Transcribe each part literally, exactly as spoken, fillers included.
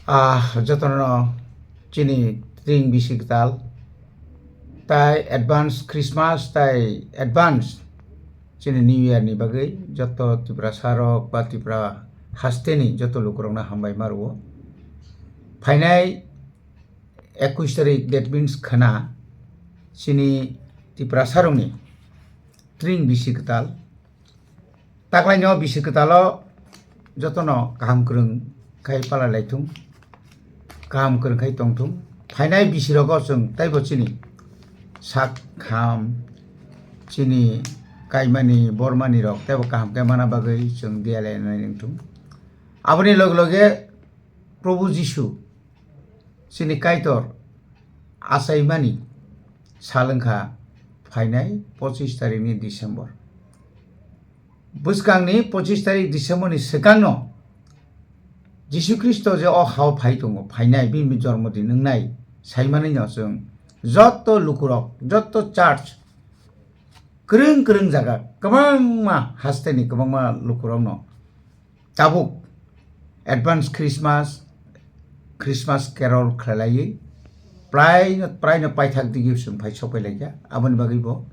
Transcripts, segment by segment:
Ah, jotono chini tring bisi kwtal tai advance Christmas tai advance chini New Year ni bagwi joto Tiprasa rok ba Tipra hasteni joto lukurokno hambai ma rwo. Phainai ekush tarik, that means khwna chini Tiprasa rokni tring bisi kwtal. Taklaino bisi kwtalo jotono kaham kwrwng khai pala laithung, kaham kwrwng khai tongthung. Phainai bisi rogo chwng taibo chini sak ham, chini kaimani bormani rok taibo kaham khe mana bagwi chwng diya lai nai wngthung. Aboni loge loge Probhu Jisu chini Kaitor achaimani sal wngkha phainai pochis tarikni December. Bwskangni pochis tarik December ni swkangno Jisu Khristo je o hao phai tongo, phainai bini jormo din wngnai saimanino chwng joto lukurok, joto church, kwrwng kwrwng jaga, kwbangma hasteni kwbangma lukurokno tabuk advance Christmas, Christmas carol khlailaiwi praino, praino paithak digi chwng phai sokpailaikha. Aboni bagwibo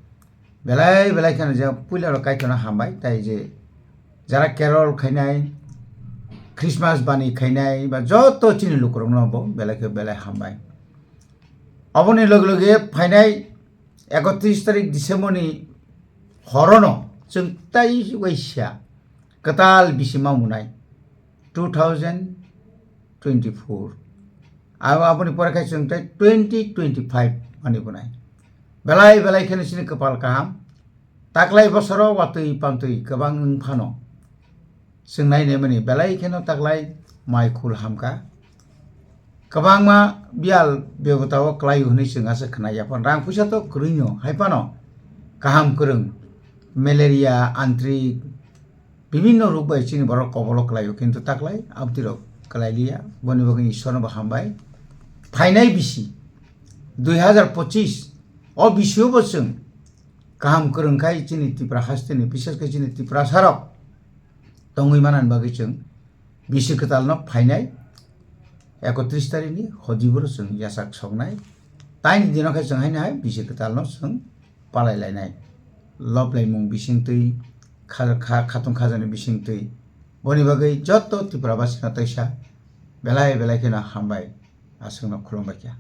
belai belai kheno je puilaro Kaitorno hambai, tai je jara carol khainai, Christmas bani khainai ba joto chini lukurokno bo belai khe belai hambai. Aboni loge loge phainai ekotris tarik December ni horono chwng tai waisa kwtal bisi ma munai two thousand twenty-four. Abo, aboni pore khai chwng tai twenty twenty-five mani bunai. Belai belai kheno chini kwpal kaham. Taklai bosoro watwi pantwi kwbang wng phano chwng nai naimani belai kheno taklai mai khul hamkha. Kwbangma biyal bebotao kwlaio hwnwi chwng aswk khna ya phano. Rang puisa to kwrwino, hai phano kaham kwrwng, malaria, antrik, bibinno ruk bai chini borok kobolo kwlaio, kintu taklai abtwi rok kwlai liya, boni bagwi Ishwarno bo hambai. Phainai bisi dui hazar pochis o bisio bo chwng kaham kwrwng khai chini Tipra hasteni, bises khe chini Tiprasa rok tongwi manani bagwi chwng bisi kwtalno phainai ekotris tarikni hodibo chwng yachak soknai. Taini dino khe chwng haino hai bisi kwtalno chwng palai lainai. Lob laimung bisingtwi, kha-, kha-, khatung khajani bisingtwi. Boni bagwi joto Tripura basino teisa belai belai kheno hambai, aswkno khulumbai kha.